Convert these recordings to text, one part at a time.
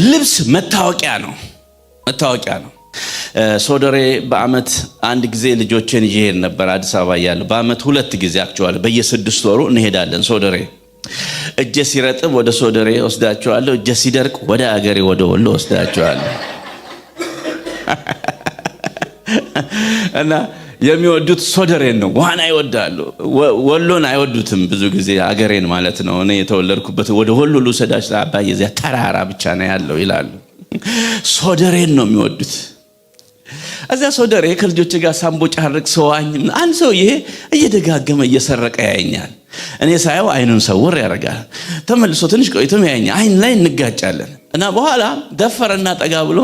ልብስ መታወቂያ ነው፣ መታወቂያ ነው። ሶደሬ በአመት አንድ ጊዜ ልጆቼን ይዤ እሄድ ነበር አዲስ አበባ እያለሁ። በአመት ሁለት ጊዜ actually በየ6 ወሩ እንሄዳለን ሶደሬ። እጄ ሲረጥብ ወደ ሶደሬ ወስዳቸዋለሁ። እጄ ሲደርቅ ወደ አገሬ ወደ ወሎ ወስዳቸዋለሁ። እና የሚወዱት ሶደሬን ነው። ዋና ይወዳሉ። ወሎን አይወዱትም ብዙ ጊዜ፣ አገሬን ማለት ነው። እኔ የተወለድኩበት ወደ ወሎ ልውሰዳችሁ፣ አባዬ እዚያ ተራራ ብቻ ነው ያለው ይላሉ። ሶደሬን ነው የሚወዱት። እዚያ ሶደሬ ከልጆች ጋር ሳምቦጫርቅ ሰዋኝ አንድ ሰው ይሄ እየደጋገመ እየሰረቀ ያየኛል። እኔ ሳየው አይኑን ሰውር ያደርጋል። ተመልሶ ትንሽ ቆይቶም ያየኛል። አይን ላይ እንጋጫለን እና በኋላ ደፈረና ጠጋ ብሎ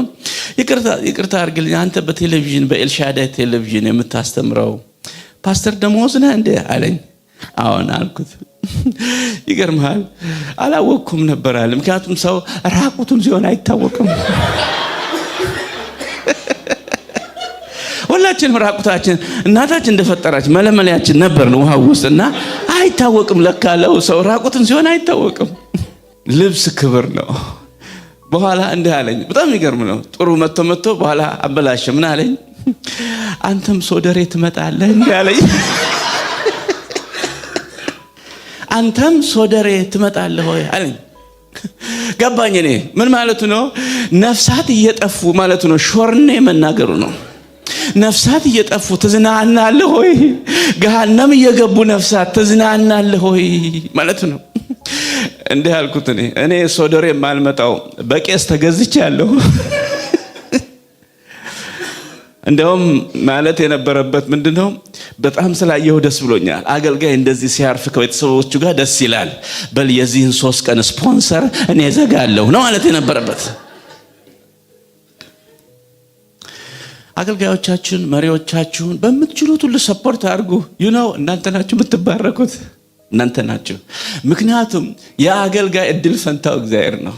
ይቅርታ አድርግልኝ፣ አንተ በቴሌቪዥን በኤልሻዳይ ቴሌቪዥን የምታስተምረው ፓስተር ደሞዝ ነህ እንዴ አለኝ። አዎን አልኩት። ይገርምሃል አላወቅኩም ነበር አለ። ምክንያቱም ሰው ራቁቱን ሲሆን አይታወቅም። ሁላችንም ራቁታችን እናታችን እንደፈጠራች መለመለያችን ነበር ነው ውሃ ውስጥ እና አይታወቅም። ለካ ለው ሰው ራቁትን ሲሆን አይታወቅም። ልብስ ክብር ነው። በኋላ እንዲህ አለኝ። በጣም የሚገርም ነው። ጥሩ መጥቶ መጥቶ በኋላ አበላሸ። ምን አለኝ? አንተም ሶደሬ ትመጣለህ እንዲህ አለኝ። አንተም ሶደሬ ትመጣለህ ወይ አለኝ። ገባኝ። እኔ ምን ማለቱ ነው? ነፍሳት እየጠፉ ማለቱ ነው። ሾርኔ መናገሩ ነው። ነፍሳት እየጠፉ ትዝናናለህ ሆይ? ገሃነም እየገቡ ነፍሳት ትዝናናለህ ሆይ ማለት ነው። እንዲህ አልኩት። እኔ ሶደሬ የማልመጣው በቄስ ተገዝቻለሁ። እንደውም ማለት የነበረበት ምንድን ነው? በጣም ስላየሁ ደስ ብሎኛል። አገልጋይ እንደዚህ ሲያርፍ ከቤተሰቦቹ ጋር ደስ ይላል። በል የዚህን 3 ቀን ስፖንሰር እኔ ዘጋለሁ ነው ማለት የነበረበት። አገልጋዮቻችሁን፣ መሪዎቻችሁን በምትችሉት ሁሉ support አድርጉ። እናንተ ናችሁ የምትባረኩት፣ እናንተ ናችሁ። ምክንያቱም የአገልጋይ እድል ፈንታው እግዚአብሔር ነው።